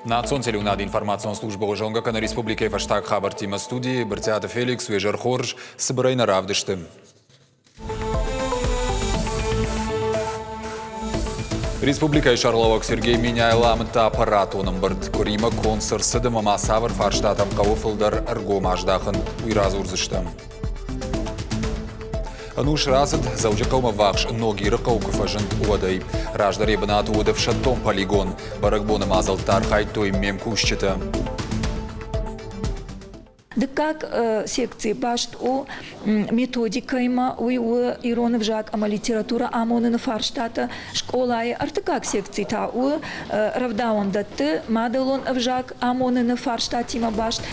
Национ телеуынады информацион службӕ зонгӕ кӕны республикӕйы фӕстаг хабӕрттимӕ студийы Брытъиаты Феликс, уе зӕр хорз, цыбырӕй нӕ равдысты. Республикӕйы сӕргълӕууӕг Сергей Меняйло амыдта аппаратон ӕмбырд. Къуыримӕ конд цы рцыд ӕмӕ ма цавӕр фарстатӕм хъӕуы фылдӕр ӕргом аздахын, уый радзурдзыстӕм. Ӕнус рацыд, Дзӕуджыхъӕумӕ ввахс Ногиры хъӕу куы фӕзынд, уӕдӕй. Раздӕр йӕ бынаты уыд ӕфсӕддон полигон. Бӕрӕгбоны мадзӕлтты архайдтой ме мкусджытӕ. Дыккаг секци баст у методикӕимӕ, уый у ирон ӕвзаг ӕмӕ литературӕ амоныны фарстатӕ скъолайы. Ӕртыккаг секци та у рӕвдауӕндӕтты мадӕлон ӕвзаг амоныны фарстатимӕ баст.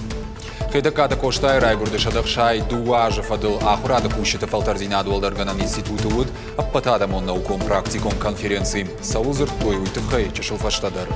Хетӕгкаты Къостайы райгуырды 162 азы фӕдыл ахуырады кусджыты фӕлтӕрдзинад уӕлдӕргӕнӕн институты уыд ӕппӕтадӕмон наукон-практикон конференци. Цӕуыл дзырдтой, уый тыххӕй чысыл фӕстӕдӕр.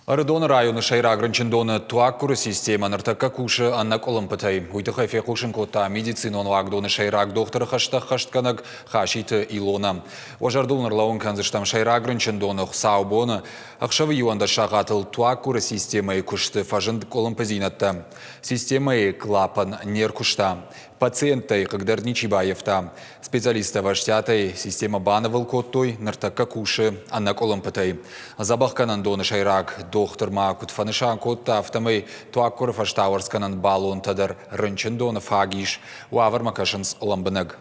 Ӕрыдоны районы сӕйраг рынчындоны туаггуыры системӕ ныртӕккӕ кусы ӕнӕкъуылымпытӕй. Уый тыххӕй фехъусын кодта медицинон уагдоны сӕйраг дохтыры хӕстӕ ӕххӕстгӕнӕг Хаситы Илона. Уӕ зӕрдыл ныр кӕндзыстӕм сӕйраг рынчындоны хуыцаубоны ӕхсӕвы 11 сахатыл туаггуыры системӕйы куысты фӕзынд къуылымпыдзинӕдтӕ. Системӕйы клапан не ркуыста. Пациенттӕй хъыгдӕр ничи баййӕфта. Специалисттӕ ӕвӕстиатӕй системӕ банывыл кодтой, ныртӕккӕ кусы ӕнӕкъуылымпытӕй. Дзӕбӕхгӕнӕндоны сӕйраг дохтыр ма куыд фӕнысан кодта, афтӕмӕй туаггуыры фӕстауӕрцгӕнӕн баллонтӕ дӕр рынчындоны фаг ис. Уавӕрмӕ кӕсынц лӕмбынӕг.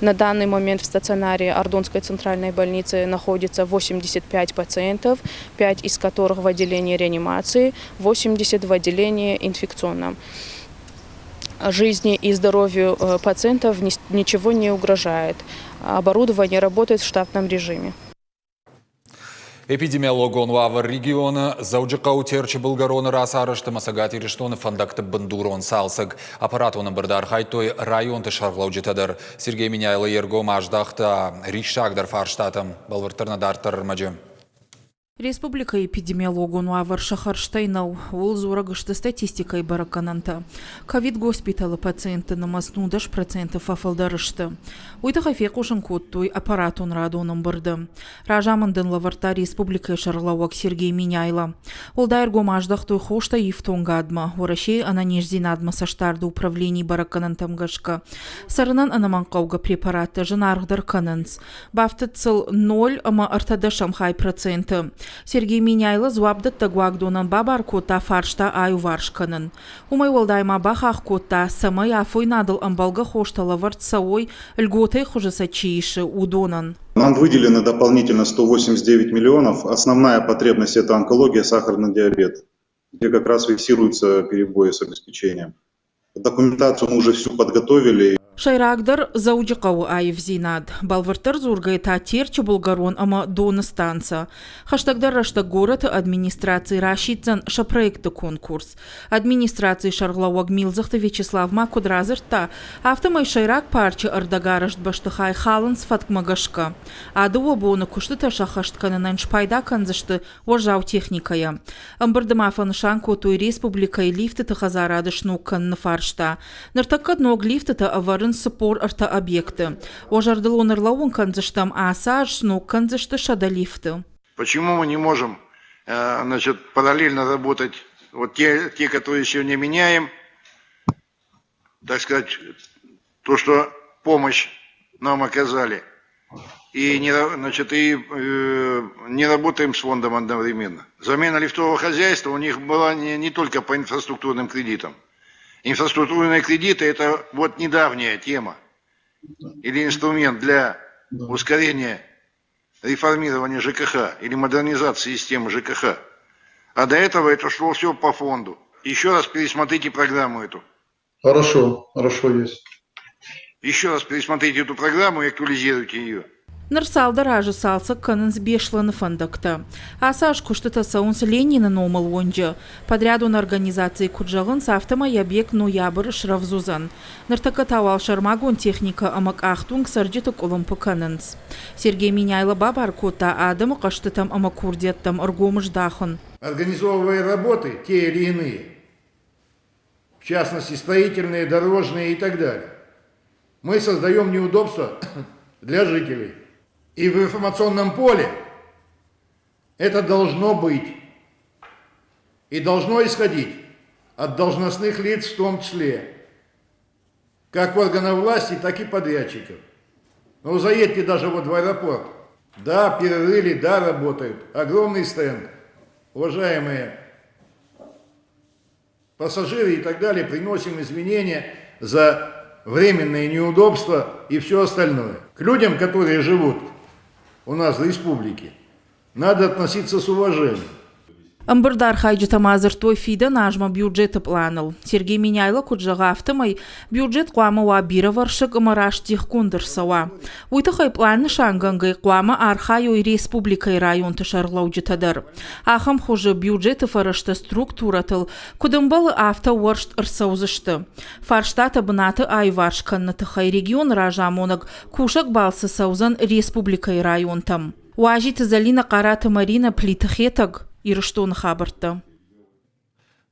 На данный момент в стационаре Ардонской центральной больницы находится 85 пациентов, 5 из которых в отделении реанимации, 80 в отделении инфекционном. Жизни и здоровью пациентов ничего не угрожает. Оборудование работает в штатном режиме. Эпидемиологон уавӕр регионы Дзӕуджыхъӕуы Терчы былгӕроны рацарӕзт ӕмӕ Цӕгат Ирыстоны фӕндӕгты бындурон цалцӕг. Аппаратон ӕмбырды архайдтой районты сӕргълӕуджытӕ дӕр. Сергей Меняйло йе ргом аздӕхта риссагдӕр фарстатӕм. Бӕлвырддӕр нӕ дарддӕр ӕрмӕджы. Республикӕйы эпидемиологон уавӕр сӕ хӕрзтӕй нӕу, ууыл дзурӕг сты статистикӕйы бӕрӕггӕнӕнтӕ. Ковид-госпиталы пациентты нымӕц 19% фӕфылдӕр сты. Уый тыххӕй фехъусын кодтой аппаратон радон ӕмбырды. Разамынд ын лӕвӕрдта республикӕйы сӕргълӕууӕг Сергей Меняйло. Уӕлдай ӕргом аздӕхтой хостӕй ифтонгадмӕ, Уӕрӕсейы ӕнӕниздзинадмӕ цӕстдарды управленийы бӕрӕггӕнӕнтӕм гӕсгӕ. Цӕрынӕн ӕнӕмӕнгхъӕугӕ препараттӕ зынаргъдӕр кӕнынц. Бафтыд сыл ноль ӕмӕ ӕртӕдӕсӕм хай проценты. Сергей Меняйло дзуапдӕттӕг уагдонӕн бабар кодта фарста аиуварс кӕнын. Уымӕй уӕлдай ма бахахх кодта, цӕмӕй афойнадыл ӕмбӕлгӕ хостӕ лӕвӕрд цӕуой, льготӕй хуызы сӕ чи исы, уыдонӕн. Нам выделено дополнительно 189 миллионов. Основная потребность – это онкология, сахарный диабет, где как раз фиксируются перебои с обеспечением. Документацию мы уже всю подготовили. Сӕйрагдӕр Дзӕуджыхъӕуы аивдзинад, бӕлвырддӕр дзургӕйӕ та Терчы былгӕрон ӕмӕ Доны станцӕ. Хӕстӕгдӕр рӕстӕг горӕты администраци расиддзӕн сӕ проекты конкурс. Администрацийы сӕргълӕууӕг Милдзыхты Вячеслав ма куыд радзырдта, афтӕмӕй сӕйраг парчы ӕрдӕгарӕзт бӕстыхай халынц фӕткмӕ гӕсгӕ. А дыууӕ боны куыстытӕ сӕххӕст кӕнынӕн спайда кӕндзысты уӕззау техникӕйӕ. Ӕмбырды ма фӕнысан кодтой республикӕйы лифтыты хӕдзарады сног кӕныны фарста. Ныртӕккӕ ног лифтытӕ ӕвӕрынц 43 объекты. Уӕ зӕрдыл уын ӕрлӕууын кӕндзыстӕм, ацы аз сног кӕндзысты 100 лифты. Почему мы не можем значит, параллельно работать, вот те, которые еще не меняем, так сказать, то, что помощь нам оказали, и не, значит, и, не работаем с фондом одновременно. Замена лифтового хозяйства у них была не только по инфраструктурным кредитам. Инфраструктурные кредиты – это вот недавняя тема или инструмент для ускорения реформирования ЖКХ или модернизации системы ЖКХ. А до этого это шло все по фонду. Еще раз пересмотрите программу эту. Хорошо, хорошо есть. Еще раз пересмотрите эту программу и актуализируйте ее. Ныр цалдӕр азы цалцӕг кӕнынц Беслӕны фӕндӕгтӕ. Ацы аз куыстытӕ цӕуынц Ленины номыл уынджы. Подрядон организацийы куыд зӕгъынц, афтӕмӕй объект ноябры срӕвдз уыдзӕн. Ныртӕккӕ та уал сӕрмагонд техникӕ ӕмӕ къахтуынг цӕрджыты къуылымпы кӕнынц. Сергей Меняйло бабар кодта адӕмы хъӕстытӕм ӕмӕ курдиӕттӕм ӕргом здахын. Организовывая работы, те или иные, в частности строительные, дорожные и так далее, мы создаем неудобства для жителей. И в информационном поле это должно быть и должно исходить от должностных лиц в том числе, как органов власти, так и подрядчиков. Ну, заедьте даже вот в аэропорт. Да, перерыли, да, работают. Огромный стенд. Уважаемые пассажиры и так далее, приносим извинения за временные неудобства и все остальное. К людям, которые живут у нас в республике, надо относиться с уважением. Ӕмбырды архайджытӕ ма дзырдтой фидӕн азмӕ бюджеты пъланыл. Сергей Меняйло куыд зӕгъы, афтӕмӕй бюджет хъуамӕ уа бирӕвӕрсыг ӕмӕ раст дихгонд ӕрцӕуа. Уый тыххӕй пълан нысангӕнгӕ хъуамӕ архайой республикӕйы районты сӕргълӕуджытӕ дӕр. Ахӕм хуызы бюджеты фӕрӕзтӕ структурӕтыл, куыд ӕмбӕлы, афтӕ уӕрст ӕрцӕудзысты. Фарстатӕ бынаты аиварс кӕныны тыххӕй регионы разамонӕг кусӕг балцы цӕудзӕн республикӕйы районтӕм. Уазиты Зӕлинӕ, Хъараты Маринӕ, Плиты Хетӕг, Ирыстоны хабӕрттӕ.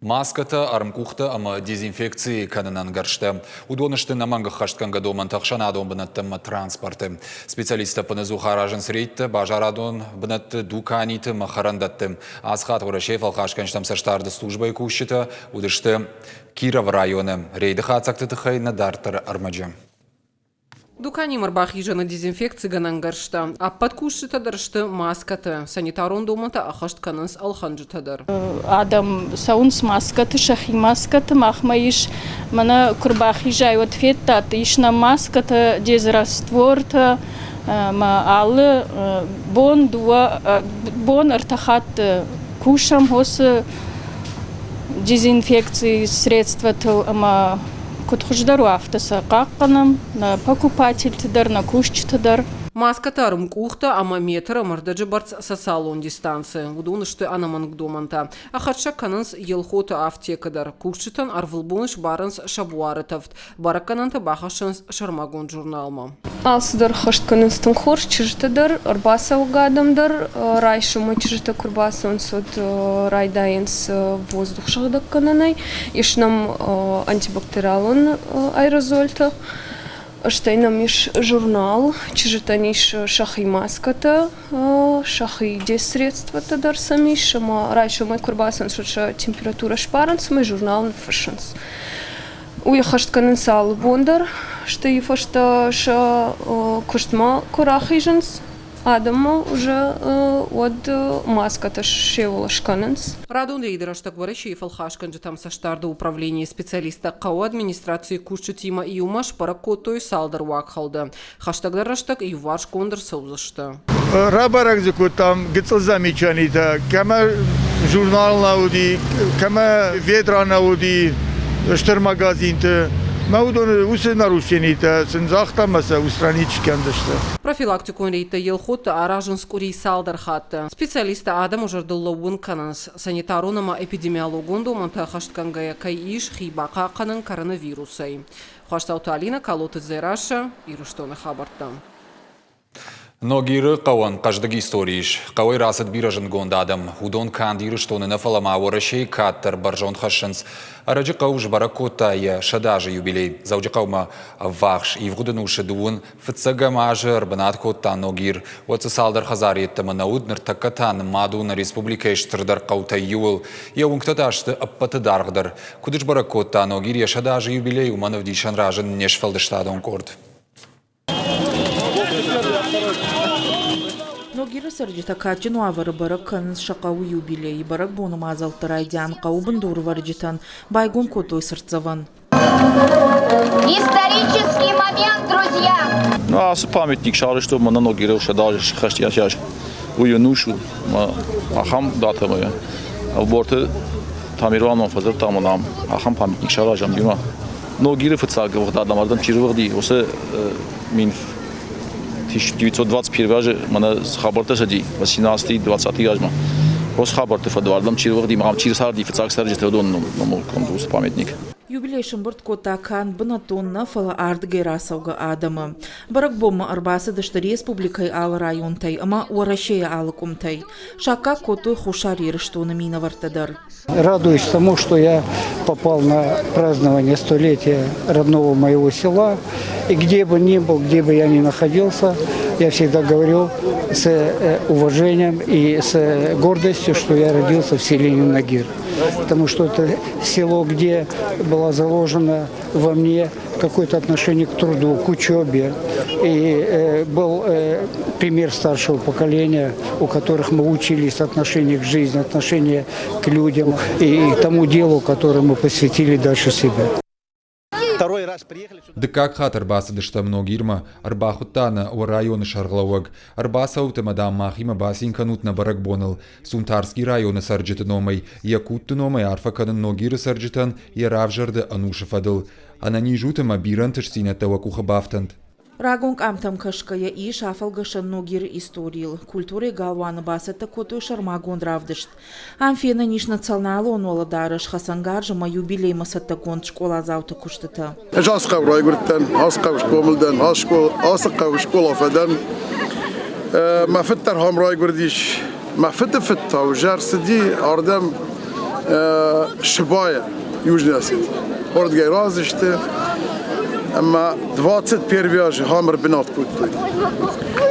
Маскӕтӕ, ӕрмкъухтӕ ӕмӕ дезинфекци кӕнынӕн гӕрзтӕ. Уыдон сты ӕнӕмӕнг ӕххӕстгӕнгӕ домӕнтӕ ӕхсӕнадон бынӕттӕ ӕмӕ транспорты. Специалисттӕ ӕппынӕдзух аразынц рейдтӕ базарадон бынӕтты, дуканиты ӕмӕ хӕрӕндӕтты. Ацы хатт Уӕрӕсейы фӕлхасгӕнджытӕм цӕстдарды службӕйы кусджытӕ уыдысты Кировы районы. Рейды хатдзӕгты тыххӕй нӕ дарддӕры ӕрмӕджы. Дуканимӕ ӕрбахизӕны дезинфекцигӕнӕн гӕрзтӕ. Ӕппӕт кусджытӕ дӕр сты маскӕты. Санитарон домӕнтӕ ӕххӕст кӕнынц ӕлхӕнджытӕ дӕр. Адӕм цӕуынц маскӕты, сӕхи маскӕты. Махмӕ ис, мӕнӕ куы рбахизай, уӕд федтат, ис нӕм маскӕтӕ, дезраствортӕ ӕмӕ алы бон дыууӕ бон ӕртӕ хатты кусӕм уыцы дезинфекцийы средствӕтыл ӕмӕ куыд хуыздӕр у, афтӕ сӕ хъахъхъӕнӕм, нӕ покупательты дӕр, нӕ кусджыты дӕр. Маскӕтӕ ӕрмкъухтӕ ӕмӕ метр ӕмӕ ӕрдӕджы бӕрц социалон дистанци. Уыдон сты ӕнӕмӕнг домӕнтӕ. Ӕххӕст кӕнынц Елхоты афтекы дӕр. Кусджытӕн ӕрвылбон сбарынц сӕ буары тӕвд. Бӕрӕггӕнӕнтӕ бахӕссынц сӕрмагонд журналмӕ. Алцыдӕр хӕст кӕнынц тынг хорз, чызджытӕ дӕр, ӕрбацӕугӕ адӕм дӕр. Райсомы чызджытӕ куы рбацӕуынц, уӕд райдайынц воздух сыгъдӕг кӕнынӕй. Ис нӕм антибактериалон аэрозольтӕ. Стӕй нӕм ис журнал, чызджытӕн ис сӕхи маскӕтӕ, сӕхи дезсредствотӕ дӕр сӕм ис ӕмӕ райсомӕй куы рбацӕуынц, уӕд сӕ температурӕ сбарынц ӕмӕ журнал ныффыссынц. Уый ӕххӕст кӕнынц алы бон дӕр, стӕй фӕстӕ сӕ куыстмӕ куы рахизынц адӕммӕ уже, уӕд маскӕтӕ сеуыл скӕнынц. Радон рейды рӕстӕг Уӕрӕсейы фӕлхасгӕнджытӕм цӕстдарды управленийы специалисттӕ хъӕуы администрацийы кусджытимӕ иумӕ сбӕрӕг кодтой цалдӕр уагхӕлды. Хӕстӕгдӕр рӕстӕг иуварсгонд ӕрцӕудзысты. Рабӕрӕг дзы кодтам гыццыл замечанитӕ, кӕмӕ журнал нӕ уыди, кӕмӕ ведра нӕ уыди стыр магазинты. Мӕ уыдоны уыцы нарушенитӕ сын загътам ӕмӕ сӕ устранить скӕндзысты. Профилактикон рейдтӕ Елхотты аразынц къуыри цалдӕр хатты. Специалисттӕ адӕмы зӕрдыл лӕууын кӕнынц, санитарон ӕмӕ эпидемиологон домӕнтӕ ӕххӕстгӕнгӕйӕ кӕй ис хи бахъахъхъӕнын коронавирусӕй. Хуастауты Алинӕ, Калоты Дзерассӕ, Ирыстоны хабӕрттӕ. Ногиры хъӕуӕн хъӕздыг истори ис. Хъӕуӕй рацыд бирӕ зындгонд адӕм. Уыдон канд Ирыстоны нӕ, фӕлӕ ма Уӕрӕсейы кад дӕр бӕрзонд хӕссынц. Ӕрӕджы хъӕу сбӕрӕг кодта йӕ 100 азы юбилей. Дзӕуджыхъӕумӕ ӕввахс ивгъуыд ӕнусы дыууын фыццӕгӕм азы ӕрбынат кодта Ногир. Уӕд дзы цалдӕр хӕдзары йеддӕмӕ нӕ уыд, ныртӕккӕ та нымад у нӕ республикӕйы стырдӕр хъӕутӕй иуыл. Йӕ уынгтӕ та сты ӕппӕты даргъдӕр. Куыд сбӕрӕг кодта Ногир йӕ 100 азы юбилей, уымӕн ӕвдисӕн разынд не сфӕлдыстадон къорд. Ногиры цӕрджытӕ кадджын уавӕры бӕрӕг кӕнынц сӕ хъӕуы юбилей. Бӕрӕгбоны мадзӕлтты райдиан хъӕуы бындурвӕрджытӕн байгом кодтой цыртдзӕвӕн. Исторический момент, друзья! Ну, ацы памятник сарӕзтой мӕнӕ Ногирыл 100 азы схӕст уый ӕнус у ахӕм датӕмӕ. Ӕлборты Тамерланмӕ фӕдзырдтам ӕмӕ ахӕм памятник саразӕм иумӕ. Ногиры фыццаг ӕвгъд адӕм ардӕм чи рывыгъди, уыцы мин 1921 азы мӕнӕ хабӕрттӕ цыди, 18-20 азмӕ. Уыцы хабӕртты фӕдыл ардӕм чи рвыгъди, ам чи рцарди, фыццаг цӕрджытӕ уыдон номыл конд уыцы памятник. Юбилей сӕмбырд кодта канд бынӕттон нӕ, фӕлӕ ардыгӕй рацӕугӕ адӕмы. Бӕрӕгбонмӕ ӕрбацыдысты республикӕйы алы районтӕй ӕмӕ Уӕрӕсейы алы къуымтӕй. Саккаг кодтой Хуссар Ирыстоны минӕвӕрттӕ дӕр. Радуюсь тому, что я попал на празднование столетия родного моего села. И где бы ни был, где бы я ни находился, я всегда говорю с уважением и с гордостью, что я родился в селе Нинагир. Потому что это село, где было заложено во мне какое-то отношение к труду, к учебе. И был пример старшего поколения, у которых мы учились отношение к жизни, отношение к людям и тому делу, которому мы посвятили дальше себя. Дыккаг хатт ӕрбацыдыстӕм Ногирмӕ, ӕрбахуыдта нӕ уӕ районы сӕргълӕууӕг. Ӕрбацӕут ӕмӕ, дам, махимӕ бацин кӕнут нӕ бӕрӕгбоныл. Сунтарский районы цӕрджыты номӕй, Якутты номӕй арфӕ кӕнын Ногиры цӕрджытӕн йӕ равзӕрды ӕнусы фӕдыл. Ӕнӕниз ут ӕмӕ бирӕ ӕнтыстдзинӕдтӕ уӕ къухы бафтӕнт. Рагон къамтӕм кӕсгӕйӕ ис афӕлгӕсӕн Ногиры историйыл. Культурӕйы галуаны бацӕттӕ кодтой сӕрмагонд равдыст. Ам фенӕн ис националон уӕлӕдарӕс, хӕцӕнгарз ӕмӕ юбилеймӕ цӕттӕгонд скъоладзауты куыстытӕ. Ӕз ацы хъӕуы райгуырдтӕн, ацы хъӕуы схъомыл дӕн, ацы хъӕуы скъола фӕдӕн. Мӕ фыд дӕр ам райгуырдис. Мӕ фыды фыд та узӕр цыди ардӕм Сыбайӕ, Южный Осетия. Уырдыгӕй рацыдысты ӕмӕ 21 азы ам ӕрбынат кодтой.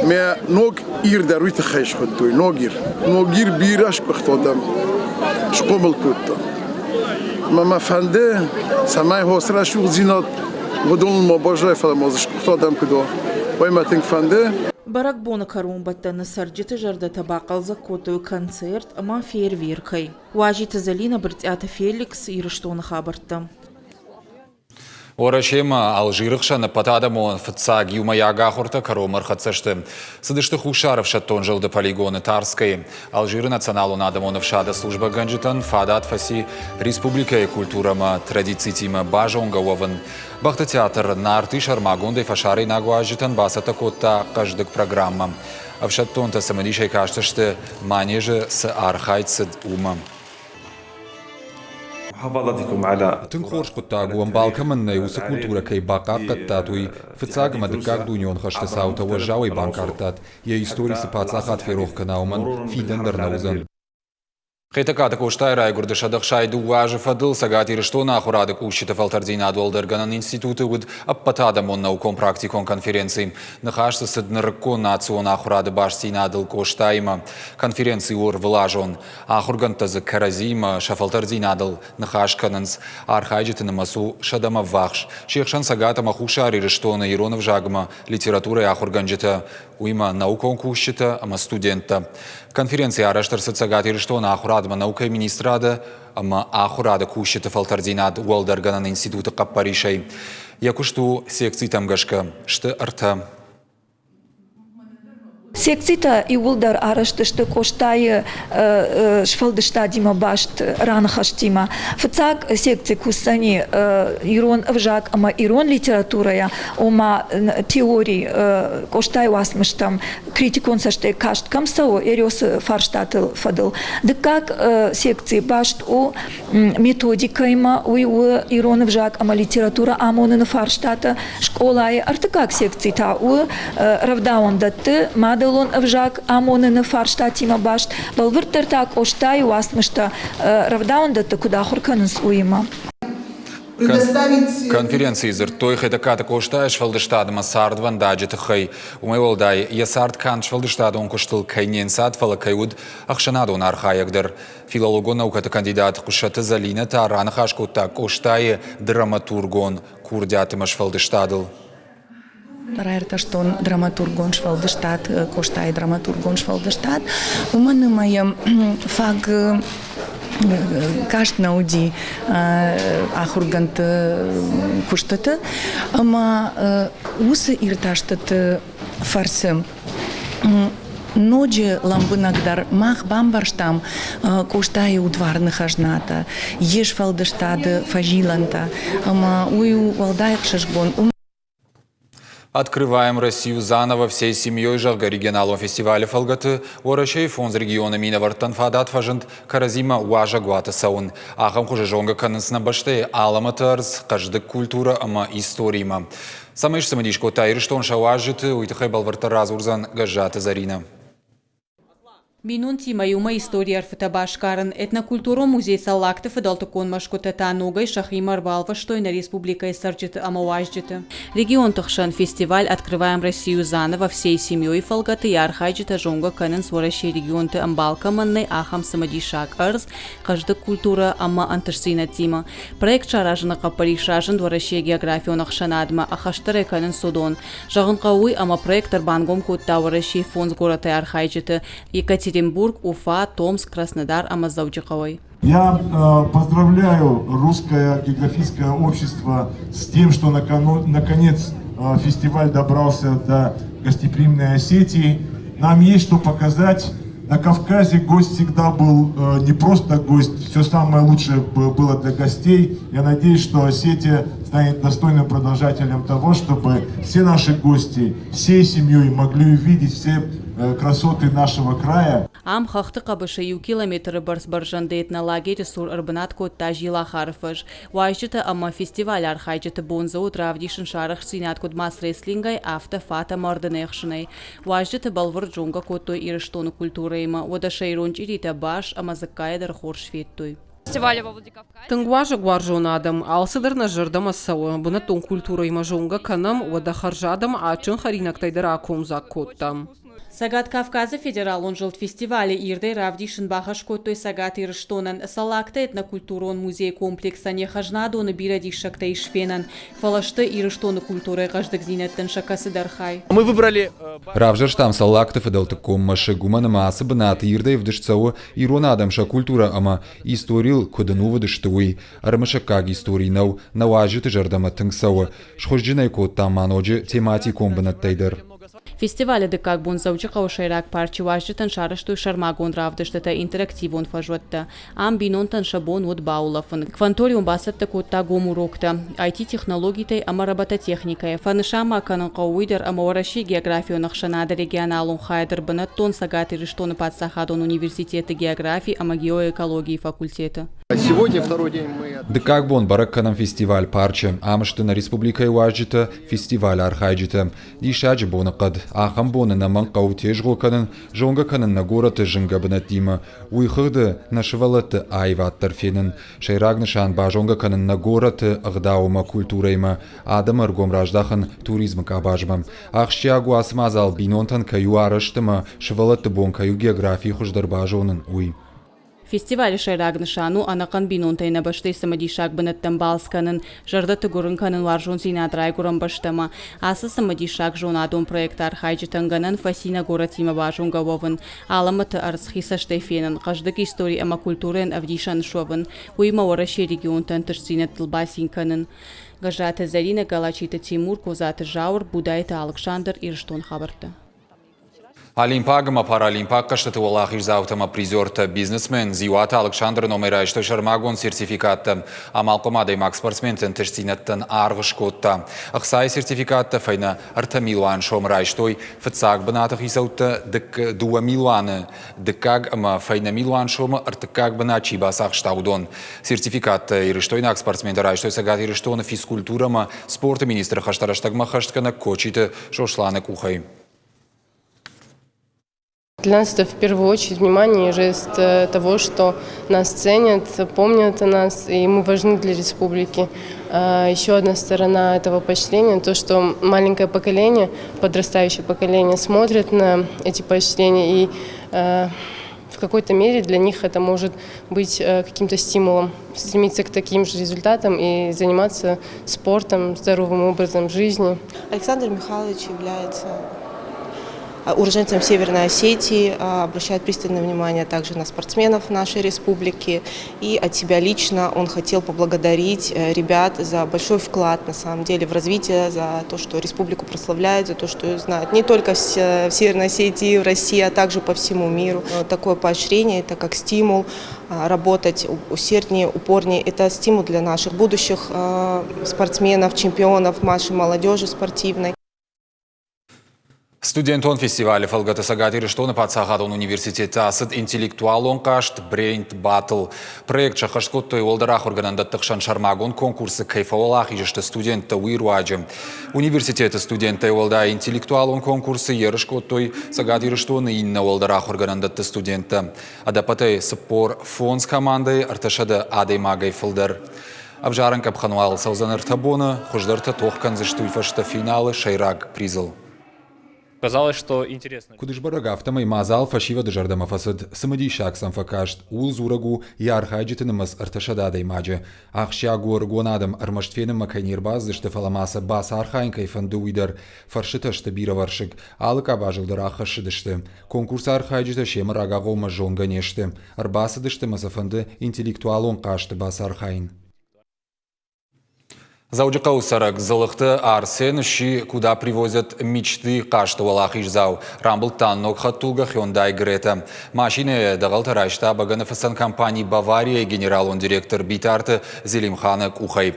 Мӕ ног Ир дӕр уый тыххӕй схуыдтой, Ногир. Ногир бирӕ сгуыхт адӕм схъомыл кодта. Ӕмӕ мӕ фӕнды, цӕмӕй хосы рӕсугъддзинад уыдоныл ма баззайа, фӕлӕ ма дзы сгуыхт адӕм куыд уа, уый мӕ тынг фӕнды. Бӕрӕгбоны кӕронбӕттӕны цӕрджыты зӕрдӕтӕ бахъӕлдзӕг кодтой концерт ӕмӕ фейерверкӕй. Уазиты Зӕлинӕ, Брытъиаты Феликс, Ирыстоны хабӕрттӕ. Уӕрӕсемӕ Алжиры хсӕн ӕппӕтадӕмон фыццаг иумӕйаг ахуыртӕ кӕронмӕ ӕрхӕццӕ сты. Цыдысты Хуссар ӕфсӕддон зылды полигоны Тарскӕйы. Алжиры националон адӕмон ӕфсады службӕгӕнджытӕн фадат фӕци республикӕйы культурӕмӕ традицитимӕ базонгӕ уӕвын. Бӕхты театр Нарты сӕрмагондӕй фӕсарӕйнаг уазджытӕн бацӕттӕ кодта хъӕздыг программӕ. Ӕфсӕддонтӕ цымыдисӕй кастысты, манежы цы архайд цыд, уымӕ. Тынг хорз хъуыддаг у, ӕмбал кӕмӕн нӕй, уыцы культурӕ кӕй бахъахъхъӕдтат, уый. Фыццаг ӕмӕ Дыккаг дунеон хӕсты цаутӕ уӕззауӕй банкъардтат. Йӕ истори цы паддзахад ферох кӕна, уымӕн фидӕн дӕр нӕ уыдзӕн. Хетӕгкаты Къостайы райгуырды 162 азы фӕдыл Цӕгат Ирыстоны ахуырады кусджыты фӕлтӕрддзинад уӕлдӕргӕнӕн институты уыд ӕппӕтадӕмон наукон-практикон конференци. Ныхас дзы цыд нырыккон национ ахуырады бастдзинадыл Къостаимӕ. Конференци у ӕрвылазон. Ахуыргӕндтӕ дзы кӕрӕдзиимӕ сӕ фӕлтӕрддзинадыл ныхас кӕнынц. Архайджыты нымӕц у сӕдӕмӕ ввахс. Се хсӕн Цӕгат ӕмӕ Хуссар Ирыстоны ирон ӕвзагмӕ литературӕйы ахуыргӕнджытӕ, уыимӕ наукон кусджытӕ ӕмӕ студенттӕ. Конференци арӕзт ӕрцыд Цӕгат Ирыстоны ахуырадмӕ наукӕйы министрады ӕмӕ ахуырады кусджыты фӕлтӕрддзинад уӕлдӕргӕнӕн институты хъӕппӕрисӕй. Йӕ куыст у секцитӕм гӕсгӕ, сты ӕртӕ. Секцитӕ иууылдӕр арӕзт сты Къостайы сфӕлдыстадимӕ баст раныхӕстимӕ. Фыццаг секци кусдзӕни ирон ӕвзаг ӕмӕ ирон литературӕйӕ, ома теори Къостайы уацмыстӕм критикон цӕстӕй каст кӕм цӕуы, Эриосы фарстаты фӕдыл. Дыккаг секци баст у методикӕимӕ, уый у ирон ӕвзаг ӕмӕ литературӕ амоныны фарстатӕ скъолайы. Ӕртыккаг секци та у рӕвдауӕндӕтты мадӕлон ӕвзаг амоныны фарстатимӕ баст, бӕлвырддӕр та Къостайы уацмыстӕ рӕвдауӕндӕтты куыд ахуыр кӕнынц, уыимӕ. Конференцийы дзырдтой Хетӕгкаты Къостайы сфӕлдыстадмӕ цардвӕндаджы тыххӕй. Уымӕй уӕлдай, йӕ цард канд сфӕлдыстадон куыстыл кӕй не нцад, фӕлӕ кӕй уыд ӕхсӕнадон архайӕг дӕр. Филологон наукӕты кандидат Хъуыссӕты Зӕлинӕ та раныхас кодта Къостайы драматургон курдиатимӕ сфӕлдыстадыл. Раиртӕстон драматургон сфӕлдыстад, Къостайы драматургон сфӕлдыстад, уымӕн ӕмӕ йӕм фаг каст нӕ уыди ахуыргӕндты куыстыты ӕмӕ уыцы иртӕстыты фӕрцы ноджы лӕмбынӕгдӕр мах бамбӕрстам Къостайы удварны хӕзнатӕ, йе сфӕлдыстады фӕзилӕнтӕ ӕмӕ уый у уӕлдай ӕхсызгон. Открываем Россию заново всей семьей, зӕгъгӕ, регионалон фестивалы фӕлгӕты Уӕрӕсейы фондз регионы минӕвӕрттӕн фадат фӕзынд кӕрӕдзимӕ уазӕгуаты цӕуын. Ахӕм хуызы зонгӕ кӕнынц нӕ бӕстӕйы алӕмӕты ӕрдз, хъӕздыг культурӕ ӕмӕ историимӕ. Цӕмӕй сцымыдис кодта Ирыстон сӕ уазджыты, уый тыххӕй бӕлвырддӕр радзурдзӕн Гӕззаты Зӕринӕ. Бинонтимӕ иумӕ историйы ӕрфытӕ басгарын. Этнокультурон музей Цӕллагты фыдӕлтыккон мӕсгуытӕ та ногӕй сӕхимӕ ӕрбалвӕстой нӕ республикӕйы цӕрджыты ӕмӕ уазджыты. Регионты хсӕн фестиваль «Открываем Россию заново всей семьей» фӕлгӕты йӕ архайджытӕ зонгӕ кӕнынц Уӕрӕсейы регионты ӕмбал кӕмӕн нӕй, ахӕм цымыдисаг ӕрдз, хъӕздыг культурӕ ӕмӕ ӕнтыстдзинӕдтимӕ. Проект саразыны хъӕппӕрис разынд Уӕрӕсейы географион ӕхсӕнадмӕ, ӕххӕстдӕр ӕй кӕнынц уыдон. Зӕгъын хъӕуы уый, ӕмӕ проект ӕрбангом кодта Уӕрӕсейы фондз горӕтӕй архайджыты, Екатеринбург, Уфа, Томск, Краснодар ӕмӕ Дзӕуджыхъӕуӕй. Я поздравляю Русское географическое общество с тем, что наконец фестиваль добрался до гостеприимной Осетии. Нам есть что показать. На Кавказе гость всегда был не просто гость, все самое лучшее было для гостей. Я надеюсь, что Осетия станет достойным продолжателем того, чтобы все наши гости, всей семьей могли увидеть все красоты нашего края. Ам хӕхты хъӕбысы иу километры бӕрц бӕрзӕнды этнолагеры цур ӕрбынат кодта Зилахары фӕз. Уазджытӕ ӕмӕ фестивалы архайджыты бон дзы уыд равдисын сӕ арӕхстдзинад куыд мас-рестлингӕй, афтӕ фат ӕмӕ ӕрдын ӕхсынӕй. Уазджыты бӕлвырд зонгӕ кодтой Ирыстоны культурӕимӕ, уӕдӕ сӕ ирон чъиритӕ бас ӕмӕ дзыккайӕ дӕр хорз федтой. Тынг уазӕгуарзон адӕм, алцыдӕр нӕ зӕрдӕмӕ цӕуы. Бынӕттон культурӕимӕ зонгӕ кӕнӕм, уӕдӕ хӕрзад ӕмӕ адджын хӕринӕгтӕй дӕр акомдзаг кодтам. Цӕгат Кавказы федералон зылд фестивалы ирдӕй равдисын бахӕс кодтой Цӕгат Ирыстонӕн. Цӕллагты этнокультурон музейы комплексӕн йӕ хӕзнадоны бирӕ диссӕгтӕ ис фенӕн, фӕлӕ сты Ирыстоны культурӕйы хъӕздыгдзинӕдтӕн сӕ кӕцыдӕр хай. Равзӕрстам Цӕллагты фыдӕлтыккон мӕсыг, уымӕн ӕмӕ ацы бынаты ирдӕй ӕвдыст цӕуы ирон адӕм сӕ культурӕ ӕмӕ историйыл куыд ӕнувыд сты, уый. Ӕрымысӕггаг истори нӕу, нӕ уазджыты зӕрдӕмӕ тынг цӕуы. Схуызджын ӕй кодтам ма ноджы тематикон бынӕттӕй дӕр. Фестивалы дыккаг бон Дзӕуджыхъӕуы сӕйраг парчы уазджытӕн сарӕзтой сӕрмагонд равдыстытӕ, интерактивон фӕзуӕттӕ. Ам бинонтӕн сӕ бон уыд баулӕфын. Кванториум бацӕттӕ кодта гом уроктӕ IT-технологитӕй ӕмӕ робототехникӕйӕ. Фӕнысан ма кӕнын хъӕуы уый дӕр, ӕмӕ Уӕрӕсейы географион ӕхсӕнады регионалон хайад ӕрбынӕттон Цӕгат Ирыстоны паддзахадон университеты географи ӕмӕ геоэкологийы факультеты. Дыккаг бон бӕрӕг кӕнӕм фестиваль парчы. Ам сты нӕ республикӕйы уазджытӕ, фестивалы архайджытӕ. Диссаджы боныхъӕд. Ахӕм боны нӕмӕнг хъӕуы тезгъо кӕнын, зонгӕ кӕнын нӕ горӕты зынгӕ бынӕттимӕ. Уый хыгъды нӕ сывӕллӕтты аивад дӕр фенын. Сӕйраг нысан базонгӕ кӕнын нӕ горӕты ӕгъдау ӕмӕ культурӕимӕ, адӕмы ӕргом раздахын туризмы къабазмӕ. Ахсджиаг у ацы мадзал бинонтӕн кӕй у арӕзт ӕмӕ сывӕллӕтты бон кӕй у географи хуыздӕр базонын, уый. Фестивалы сӕйраг нысан у ӕнӕхъӕн бинонтӕй нӕ бӕстӕйы цымыдисаг бынӕттӕм балц кӕнын, зӕрдӕты гуырын кӕнын уарзондзинад райгуырӕн бӕстӕмӕ. Ацы цымыдисаг зонадон проекты архайджытӕн гӕнӕн фӕци нӕ горӕтимӕ базонгӕ уӕвын, алӕмӕты ӕрдз хи цӕстӕй фенын, хъӕздыг истори ӕмӕ культурӕйӕн ӕвдисӕн суӕвын, уыимӕ Уӕрӕсейы регионты ӕнтыстдзинӕдтыл бацин кӕнын. Гӕззаты Зӕринӕ, Галачиты Тимур, Козаты Зауыр, Будайты Алыксандр, Ирыстон хабӕрттӕ. Олимпаг ӕмӕ паралимпаг хъӕзтыты уӕлахиздзаутӕ ӕмӕ призертӕ, бизнесмен Дзиуаты Алыксандры номӕй райстой сӕрмагонд сертификаттӕ. Амалхъом адӕймаг спортсменты ӕнтыстдзинӕдтӕн аргъ скодта. Ӕхцайы сертификаттӕ фӕйнӕ 3 милуан сомы райстой фыццаг бынаты хицӕуттӕ, 2 милуаны дыккаг ӕмӕ фӕйнӕ милуан сомы ӕртыккаг бынат чи бацахста, уыдон. Сертификаттӕ ирыстойнаг спортсментӕ райстой Цӕгат Ирыстоны физкультурӕ ӕмӕ спорты министры хӕстӕ рӕстӕгмӕ хӕстгӕнӕг Кочиты Сосланы къухӕй. Для нас это в первую очередь внимание и жест того, что нас ценят, помнят о нас, и мы важны для республики. Еще одна сторона этого поощрения, то, что маленькое поколение, подрастающее поколение смотрит на эти поощрения, и в какой-то мере для них это может быть каким-то стимулом стремиться к таким же результатам и заниматься спортом, здоровым образом жизни. Александр Михайлович является уроженцем Северной Осетии, обращает пристальное внимание также на спортсменов нашей республики. И от себя лично он хотел поблагодарить ребят за большой вклад на самом деле в развитие, за то, что республику прославляют, за то, что знают не только в Северной Осетии, в России, а также по всему миру. Такое поощрение – это как стимул работать усерднее, упорнее. Это стимул для наших будущих спортсменов, чемпионов, нашей молодежи спортивной. Студентон фестивалы фӕлгӕты Цӕгат Ирыстоны паддзахадон университеты ацыд интеллектуалон хъазт Brain Battle. Проект сӕххӕст кодтой уӕлдӕр ахуыргӕнӕндӕтты хсӕн сӕрмагонд конкурсы кӕй фӕуӕлахиз сты студенттӕ, уый руаджы. Университеты студенттӕй уӕлдай интеллектуалон конкурсы ерыс кодтой Цӕгат Ирыстоны иннӕ уӕлдӕр ахуыргӕнӕндӕтты студенттӕ. Ӕдӕппӕтӕй 45 командӕйы 300 адӕймагӕй фылдӕр. Ӕвзарӕн къӕпхӕн уал цӕудзӕн ӕртӕ боны, хуыздӕртӕ тох кӕндзысты уый фӕстӕ финалы сӕйраг призыл. Казалось, что интересно. Куыд сбӕрӕг, афтӕмӕй мадзал фӕсивӕды зӕрдӕмӕ фӕцыд, цымыдисаг сӕм фӕкаст, ууыл дзурӕг у йӕ архайджыты нымӕц ӕртӕсӕдӕ адӕймаджы. Ахсджиаг у ӕрыгон адӕм ӕрмӕст фенынмӕ кӕй не рбацыдысты, фӕлӕ ма сӕ бацархайын кӕй фӕнды, уый дӕр. Фӕрстытӕ сты бирӕвӕрсыг, алы къабазыл дӕр аххӕссыдысты. Конкурсы архайджытӕ семӕ рагагъоммӕ зонгӕ не сты. Ӕрбацыдысты ӕмӕ сӕ фӕнды интеллектуалон хъазты бацархайын. Дзӕуджыхъӕуы цӕрӕг Дзылыхты Арсен сси «Куда привозят мечты» хъазты уӕлахиздзау. Рамбылдта ног хӕдтулгӕ Hyundai Грета. Машинӕйы дӕгъӕлтӕ райста бӕгӕныфыцӕн компани «Бавария»-йы генералон директор Битарты Зелимханы къухӕй.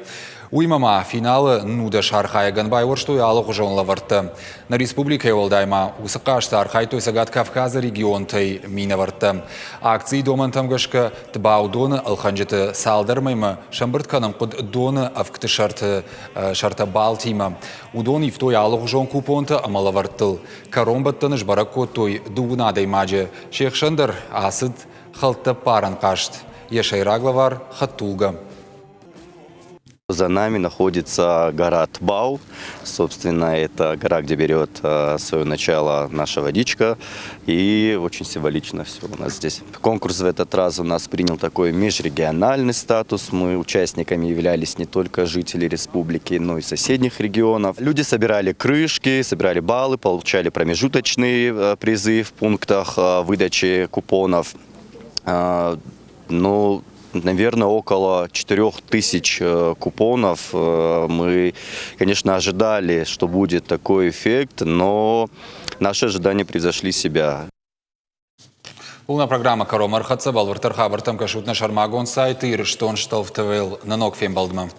Уыимӕ ма финалы 19 архайӕгӕн байуӕрстой алыгъуызон лӕвӕрттӕ. Нӕ республикӕйы уӕлдай ма уыцы хъазты архайдтой Цӕгат Кавказы регионтӕй минӕвӕрттӕ. Акцийы домӕнтӕм гӕсгӕ Тбаудоны ӕлхӕнджыты цалдӕр мӕймӕ сӕмбырд кӕнын хъуыд доны ӕвгты сӕрты сӕртӕ балтимӕ. Уыдон ивтой алыгъуызон купонтӕ ӕмӕ лӕвӕрттыл. Кӕронбӕттӕны сбӕрӕг кодтой дыууын адӕймаджы. Се хсӕн дӕр ацыд хӕлттӕппарӕн хъазт. Йӕ сӕйраг лӕвар хӕдтулгӕ. За нами находится гора Тбау. Собственно, это гора, где берет свое начало наша водичка. И очень символично все у нас здесь. Конкурс в этот раз у нас принял такой межрегиональный статус. Мы участниками являлись не только жители республики, но и соседних регионов. Люди собирали крышки, собирали баллы, получали промежуточные призы в пунктах выдачи купонов. Ну, наверное, около 4000 купонов. Мы, конечно, ожидали, что будет такой эффект, но наши ожидания превзошли себя. Нӕ программӕ кӕронмӕ ӕрхӕццӕ бӕлвырддӕр хабӕрттӕм кӕсут нӕ сӕрмагонд сайты Ирыстон Штелф ТВ нӕ ног фембӕлдмӕ.